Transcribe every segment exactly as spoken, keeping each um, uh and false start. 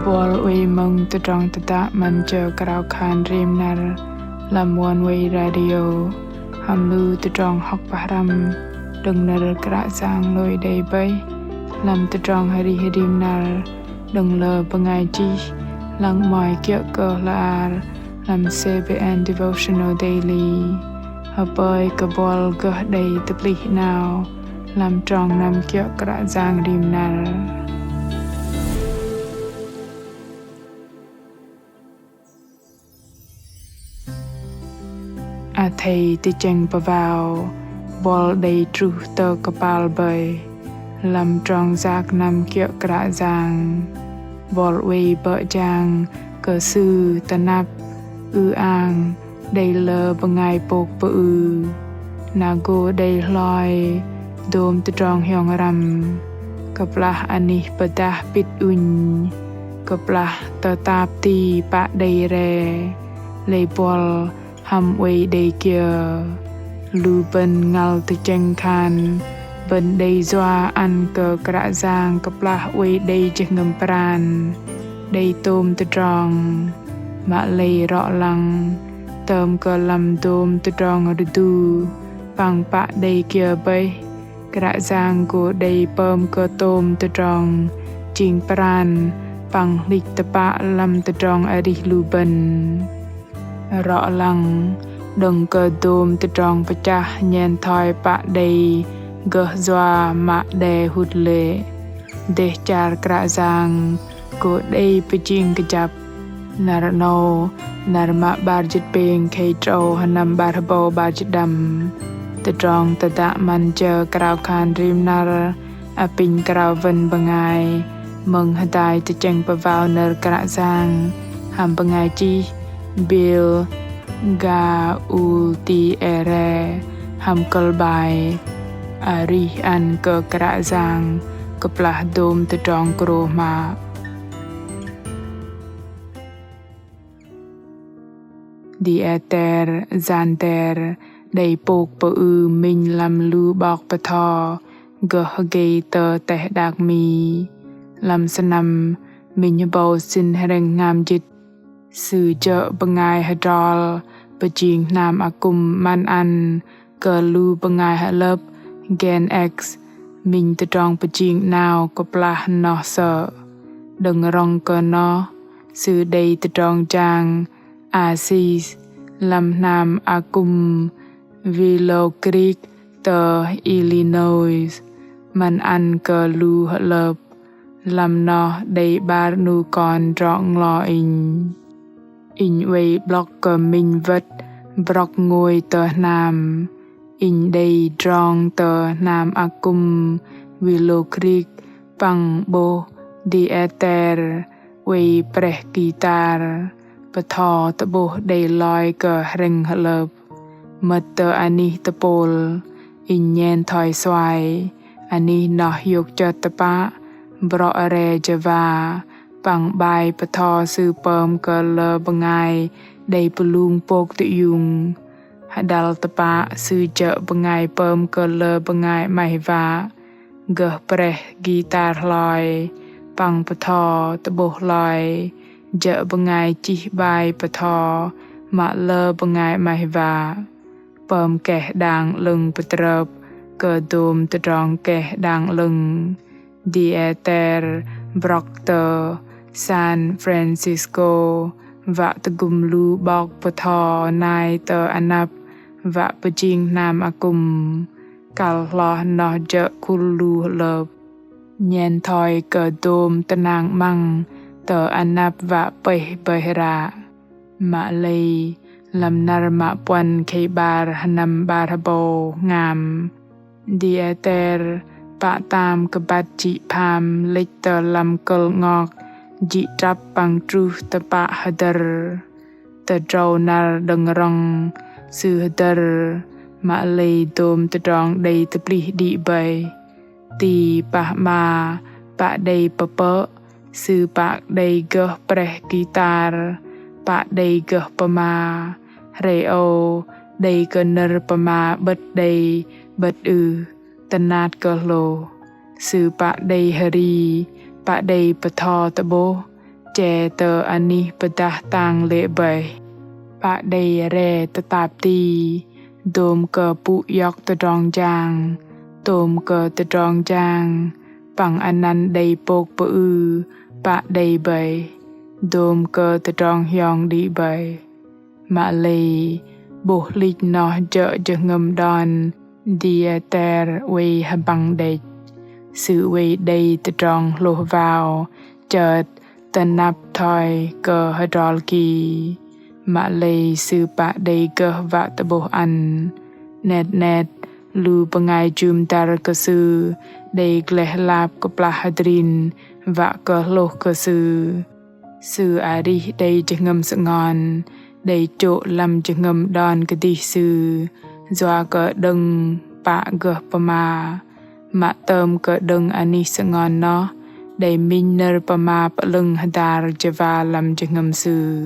Buăl oei mơ̆ng tơdrong tơdă 'Măn Jơ Krao Khan Rim Năr lăm Oneway Radio, hăm lu tơdrong hŏk pơhrăm đơ̆ng nơ̆r Kră Yang lui đei bơih lăm tơdrong arih rim năr đơ̆ng lơ bơngai chih, lăng 'mơ̆i kiơ̆ kơ hla bơar lăm C B N Devotional Daily. Hơpơi kơ buăl gơh đei tơplih 'nao lăm trong năm kiơ̆ Kră Yang rim năr. Athei tơchĕng pơwao, buăl đei truh tơ kơpal bơih lăm trong yak năm kiơ̆ Kră Yang. Buăl oei bơ̆ jang kơ Sư tơnap ư-ang đei lơ bơngai pôk pơư. Na gô đei hloi dôm tơdrong hiong răm, kơplah anih pơdah pit ŭnh, kơplah tơtap ti pă đei re, lei buăl hăm oei đei kiơ. Lu bơ̆n ngăl tơchĕng khan bơ̆n đei yua ăn kơ Kră Yang kơplah oei đei jơhngơ̆m pran, đei tôm tơdrong. Mă lei rŏ lăng, tơm kơ lăm dôm tơdrong rơdu păng pă đei kiơ bơih, Kră Yang gô đei pơm kơ tôm tơdrong jing pran păng hlĭch tơpă lăm tơdrong arih lu bơ̆n. Rŏ lăng, đơ̆ng kơ dôm tơdrong pơchah nhen thoi pă đei gơh yua mă đe hŭt lê̆, dêh char Kră Yang gô đei pơjing kơjăp. Năr 'nâu, năr mă 'bar jĭt pêng khei tơdrâu, hơnăm 'bar hơbâu 'bar jĭt đăm, tơdrong tơdă 'Măn Jơ Krao Khan Rim Năr apinh krao wơ̆n bơngai mơ̆ng hơdai tơchĕng pơwao nơ̆r Kră Yang hăm bơngai chih Bill Gaultiere, hăm kơ̆l bai Arih ăn kơ Kră Yang kơplah dôm tơdrong krô hmă. Dieter Zander đei pôk pơư minh lăm lu 'bok bơtho gơh hơgei tơ teh đak Mi. Lăm sơnăm minh hơbâu sĭn hrĕng hngam jĭt, sư jơ̆ bơngai hơdrol pơjing hnam akŭm 'măn ăn kơ lu bơngai hơ'lơ̆p Gen X minh tơdrong pơjing 'nao kơplah noh sơ̆. Đơ̆ng rŏng kơ noh, sư đei tơdrong jang asis lăm hnam akŭm Willow Creek tơ Illinois, 'măn ăn kơ lu hơ'lơ̆p. Lăm noh đei 'bar 'nu kon drŏ-nglo inh. Inh oei 'blŏk kơ minh wơ̆t brŏk ngôi tơ hnam. Inh đei drong tơ hnam akŭm Willow Creek păng 'bôh Dieter oei preh guitar, bơtho tơ'bôh đei loi kơ hrĕng hơ'lơ̆p. Mơ̆t tơ anih tơpôl, inh nhen thoi suai, anih noh hiôk chơt tơpă, brŏ re jơwa, păng 'bai bơtho sư pơm kơ lơ bơngai đei pơlung pôk tơiung. Hơđăl tơpă sư jơ̆ bơngai pơm kơ lơ bơngai 'maih wă, gơh preh guitar hloi, păng bơtho tơ'bôh hloi jơ̆ bơngai chih 'bai bơtho mă lơ bơngai 'maih wă. Pơm keh đang 'lơ̆ng pơtrơp kơ dôm tơdrong keh đang 'lơ̆ng, Dieter brŏk tơ San Francisco wă tơgŭm lu 'bok bơtho nai tơ anăp wă pơjing hnam akŭm. Kăl hloh noh jơ̆ khul lu hơ'lơ̆p. Nhen thoi kơ dôm tơnang 'măng tơ anăp wă pơih bơih ră. Mă lei, lăm năr mă puăn khei 'bar hơnăm 'bar hơbâu hngam, Dieter pă tam kơ băt jĭ pham lĕch tơ lăm kơ̆l 'ngok jĭ trăp păng truh tơpă hơdơ̆r. Tơdrâu năr đơ̆ng rŏng sư hơdơ̆r, mă lei dôm tơdrong đei tơplih đĭ bơih. Ti pah 'ma pă đei pơpơ̆, sư pă đei gơh preh guitar, pă đei gơh pơma. Hrei âu đei kơ nơ̆r pơma 'bơ̆t đei 'bơ̆t ưh, tơnat kơ hlôh. Sư pă đei hơri, pă đei bơtho tơ'bôh, che tơ anih pơdah tang lê̆ bơih. Pă đei re tơtap ti, dôm kơ pŭ iŏk tơdrong jang, tôm kơ tơdrong jang, păng anăn đei pôk pơư, pă đei bơih, dôm kơ tơdrong hiong đĭ bơih. Mă lei, 'bôh hlĭch noh jơ̆ jơhngơ̆m đon Dieter oei hơbăng đĕch. Sư oei đei tơdrong hlôh wao, chơt, tơnap thoi kơ hơdrol ki. Mă lei sư pă đei gơh wă tơ'bôh ăn. 'Net 'net, lu bơngai jŭm dăr kơ sư, đei gleh lap kơplah hơdrin, wă kơ hlôh kơ sư. Sư arih đei jơhngơ̆m sơngon, đei chô̆ lăm jơhngơ̆m đon kơdih sư, yua kơ đơ̆ng pă gơh pơma. Mă tơm kơ đơ̆ng anih sơngon noh, đei minh nơ̆r pơma pơ'lơ̆ng hơdar jơwa lăm jơhngơ̆m sư.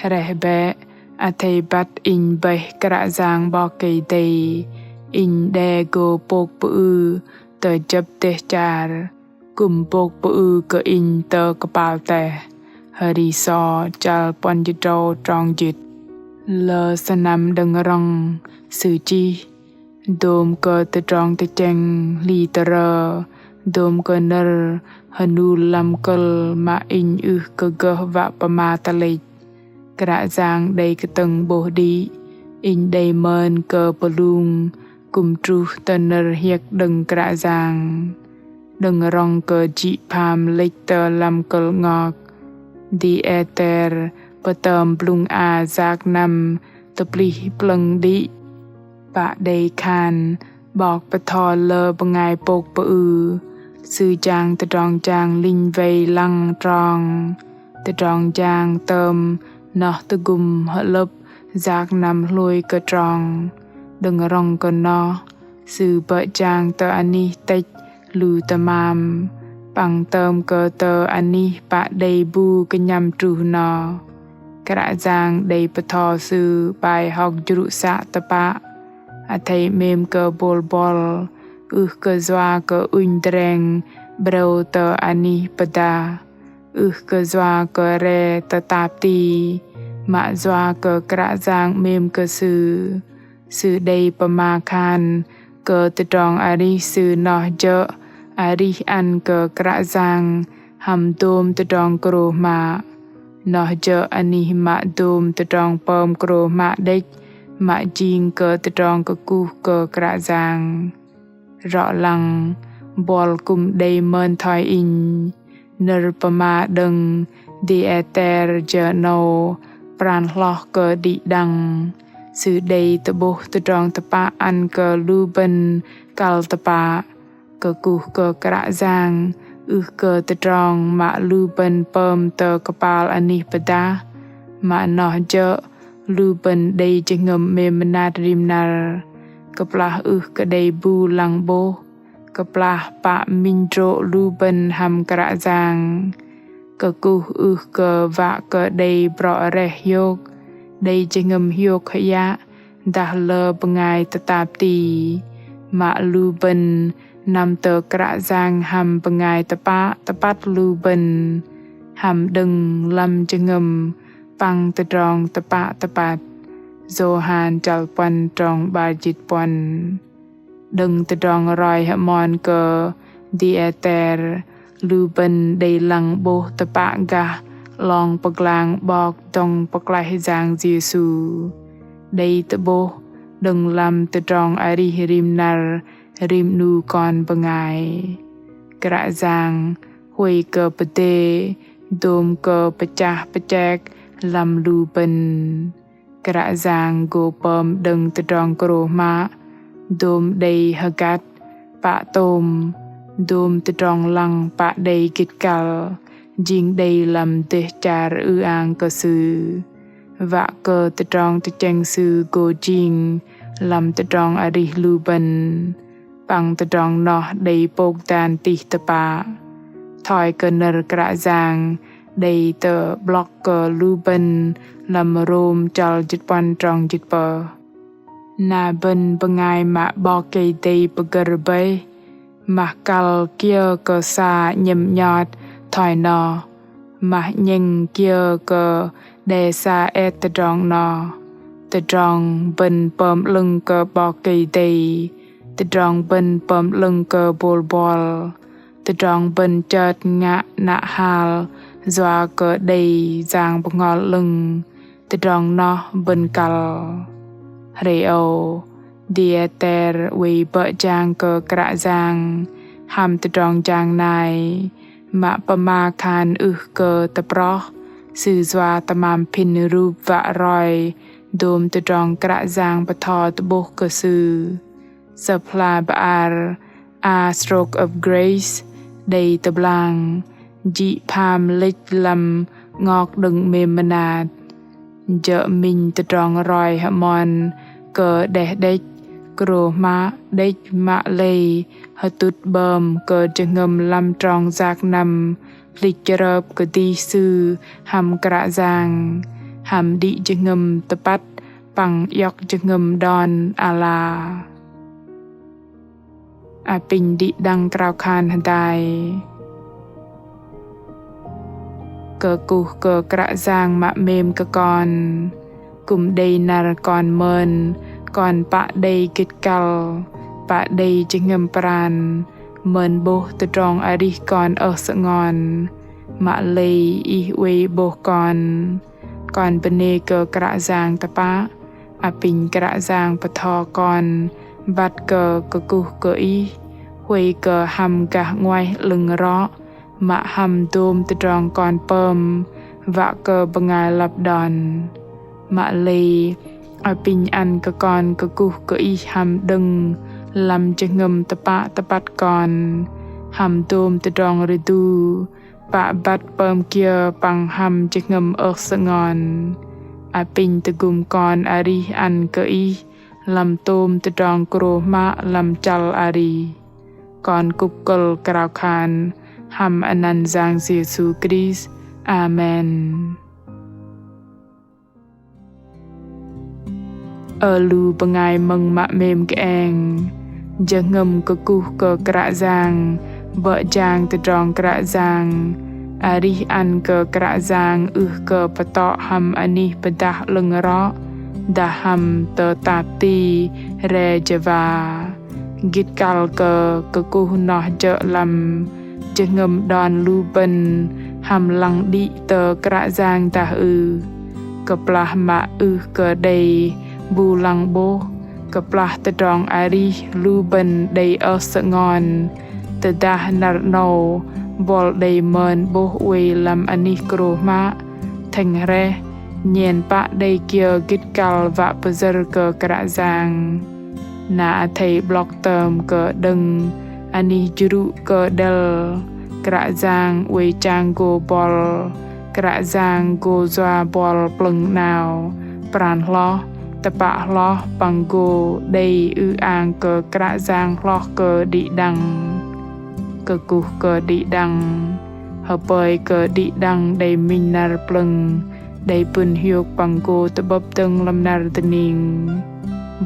Hreh bĕ, athei băt inh bơih Kră Yang 'Bok Kei-Dei, inh đe gô pôk pơư tơ jơ̆p dêh char, kư̆m pôk pơư kơ inh tơ kơpal teh. Hơri So chăl puăn jĭt tơdrâu trong jĭt. Lơ sơnăm đơ̆ng rŏng, sư chih: Dôm kơ tơdrong tơchĕng hli tơrơ, dôm kơ nơ̆r hơnul lăm kơ̆l mă inh ưh kơ gơh wă pơma tơlĕch. Kră Yang đei kơtơ̆ng 'bôh đĭ, inh đei mơn kơ pơlung kư̆m truh tơ nơ̆r hiơ̆k đơ̆ng Kră Yang. Đơ̆ng rŏng kơ jĭ pham lĕch tơ lăm kơ̆l 'ngok, Dieter pơtơm blŭng a yak năm tơplih plơ̆ng đĭ. Pă đei khan 'bok pơtho lơ bơngai pôk pơư, sư jang tơdrong jang linh wei lăng trong. Tơdrong jang tơm noh tơgŭm hơlơ̆p yak năm hlôi kơ trong. Đơ̆ng rŏng kơ noh, sư bơ̆ jang tơ anih tĕch lu tơmam, păng tơm kơ tơ anih pă đei bu kơnhăm truh noh. Kră Yang đei pơtho sư bai hŏk jrŭ să tơpă. Athei 'mêm kơ bôl bŏl, ưh kơ yua kơ ŭnh dreng 'brêu tơ anih pơdah, ưh kơ yua kơ re tơtap ti, mă yua kơ Kră Yang 'mêm kơ sư. Sư đei pơma khan kơ tơdrong arih sư noh jơ̆ arih ăn kơ Kră Yang hăm dôm tơdrong krô hmă. Noh jơ̆ anih mă dôm tơdrong pơm krô hmă đĕch, mă jing kơ tơdrong kơkuh kơ Kră Yang. Rŏ lăng, bŏl kư̆m đei mơn thoi inh. Nơ̆r pơma đơ̆ng Dieter jơ 'nâu pran hloh kơ đĭ đăng. Sư đei tơ'bôh tơdrong tơpă ăn kơ lu bơ̆n kăl tơpă. Kơkuh kơ Kră Yang, ưh kơ tơdrong mă lu bơ̆n pơm tơ kơpal anih pơdah, mă noh jơ̆ lu bơ̆n đei jơhngơ̆m 'mêm mơnat rim năr. Kơplah ưh kơ đei bu lăng 'bôh, kơplah pă minh drô̆ lu bơ̆n hăm Kră Yang. Kơkuh ưh kơ wă kơ đei brŏ reh hiôk, đei jơhngơ̆m hiôk hơyă, dah lơ bơngai tơtap ti. Mă lu bơ̆n năm tơ Kră Yang hăm bơngai tơpă tơpăt lu bơ̆n, hăm đơ̆ng lăm jơhngơ̆m păng tơdrong tơpă tơpăt. Yôhan chăl puăn trong 'bar jĭt puăn. Đơ̆ng tơdrong roi hơmon kơ Dieter, lu bơ̆n đei lăng 'bôh tơpă gah 'long pơglang 'Bok dŏng pơklaih Yang Yêsu. Đei tơ'bôh đơ̆ng lăm tơdrong arih rim năr rim 'nu kon bơngai. Kră Yang huay kơ pơdê dôm kơ pơchah pơchek lăm lu bơ̆n. Kră Yang gô pơm đơ̆ng tơdrong krô hmă, dôm đei hơgăt, pă tôm, dôm tơdrong lăng pă đei gĭt kăl, jing đei lăm dêh char ư-ang kơ Sư. Wă kơ tơdrong tơchĕng Sư gô jing lăm tơdrong arih lu bơ̆n. Păng tơdrong noh đei pôk dan tih tơpă. Thoi kơ nơ̆r Kră Yang đei tơ'blŏk kơ lu bơ̆n lăm Rôm chăl jĭt puăn trong jĭt pơh. Na bơ̆n bơngai mă 'Bok Kei-Dei pơgơ̆r bơih, mă kăl kiơ kơ sa 'nhĕm 'nhot thoi noh. mah 'nhĕng kiơ kơ đe sa et tơdrong noh. Tơdrong bơ̆n pơm 'lơ̆ng kơ 'Bok Kei-Dei, tơdrong bơ̆n pơm 'lơ̆ng kơ bôl buăl, tơdrong bơ̆n chơt ngă nă hal yua kơ đei Yang Bơhngol 'Lơ̆ng, tơdrong noh bơ̆n kăl. Hrei âu, Dieter oei bơ̆ jang kơ Kră Yang hăm tơdrong jang nai, mă pơma khan ưh kơ tơproh, sư yua tơmam phin rup wă roi dôm tơdrong Kră Yang bơtho tơ'bôh kơ sư. Sơ̆p hla bơar A Stroke of Grace đei tơblang, jĭ pham lĕch lăm 'ngok đơ̆ng 'mêm mơnat. Jơ̆ minh tơdrong roi hơmon kơ đeh đĕch, krô hmă đĕch mă lei hơtŭt 'bơm kơ jơhngơ̆m lăm trong yak năm hlĭch chrơp kơdih sư hăm Kră Yang, hăm đĭ jơhngơ̆m tơpăt păng iŏk jơhngơ̆m đon ala. Apinh đĭ đăng krao khan hơdai. Kơkuh kơ Kră Yang mă 'mêm kơ kon, kư̆m đei năr kon mơn, kon pă đei gĭt kăl, pă đei jơhngơ̆m pran, mơn 'bôh tơdrong arih kon ơh sơngon. Mă lei Ih oei 'bôh kon. Kon bơnê kơ Kră Yang tơpă, apinh Kră Yang bơtho kon băt kơ kơkuh kơ Ih, huay kơ hăm gah 'nguaih 'lơ̆ng rŏ, mă hăm dôm tơdrong kon pơm, wă kơ bơngai lăp đon. Mă lei, apinh ăn kơ kon kơkuh kơ Ih hăm đơ̆ng, lăm jơhngơ̆m tơpă tơpăt kon, hăm dôm tơdrong rơdu, pă băt pơm kiơ păng hăm jơhngơ̆m ơh sơngon. Apinh tơgŭm kon arih ăn kơ Ih, lăm tôm tơdrong krô hmă lăm chăl arih. Kon kŭp kơ̆l krao khan, hăm anăn Yang Yêsu Krist. Amen. Ơ lu bơngai mơ̆ng mă 'mêm kơeng, jơhngơ̆m kơkuh kơ Kră Yang, bơ̆ jang tơdrong Kră Yang, arih ăn kơ Kră Yang ưh kơ pơtŏ hăm anih pơdah 'lơ̆ng rŏ, dah hăm tơtap ti re jơwa. Gĭt kăl kơ kơkuh noh jơ̆ lăm jơhngơ̆m đon lu bơ̆n hăm lăng đĭ tơ Kră Yang dah ưh. Kơplah mă ưh kơ đei bu lăng 'bôh, kơplah tơdrong arih lu bơ̆n đei ơh sơngon, tơdah năr 'nâu buăl đei mơn 'bôh oei lăm anih krô hmă, thĕng hrĕh, nhen pă đei kiơ gĭt kăl wă pơyơ̆r kơ Kră Yang. Na athei 'blŏk tơm kơ đơ̆ng anih jrŭ kơ đĕl, Kră Yang oei chang gô buăl, Kră Yang gô yua buăl plơ̆ng 'nao, pran hloh, tơpă hloh păng gô đei ư-ang kơ Kră Yang hloh kơ đĭ đăng. Kơkuh kơ đĭ đăng, hơpơi kơ đĭ đăng đei minh năr plơ̆ng, đei pŭn hiôk păng gô tơ'bơ̆p dơ̆ng lăm năr dơning.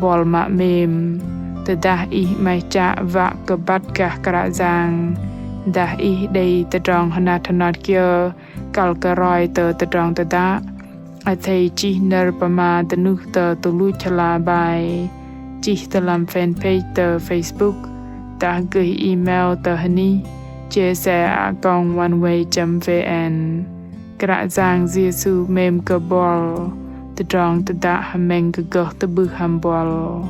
Buăl mă 'mêm, tơdah ih 'maih chă wă kơ băt gah Kră Yang, dah ih đei tơdrong hơnat hơnot kiơ kăl kơ roi tơ tơdrong tơdă, athei chih nơ̆r pơma dơnuh tơ tơluch hla bơar, chih tơ lăm fanpage tơ Facebook, dah gơih email tơ hơnih chia sẻ a còng oneway chấm vn. Kră Yang Yêsu 'mêm kơ buăl, tơdrong tơdă hơmĕng kơ gơh tơ'bưh hăm buăl.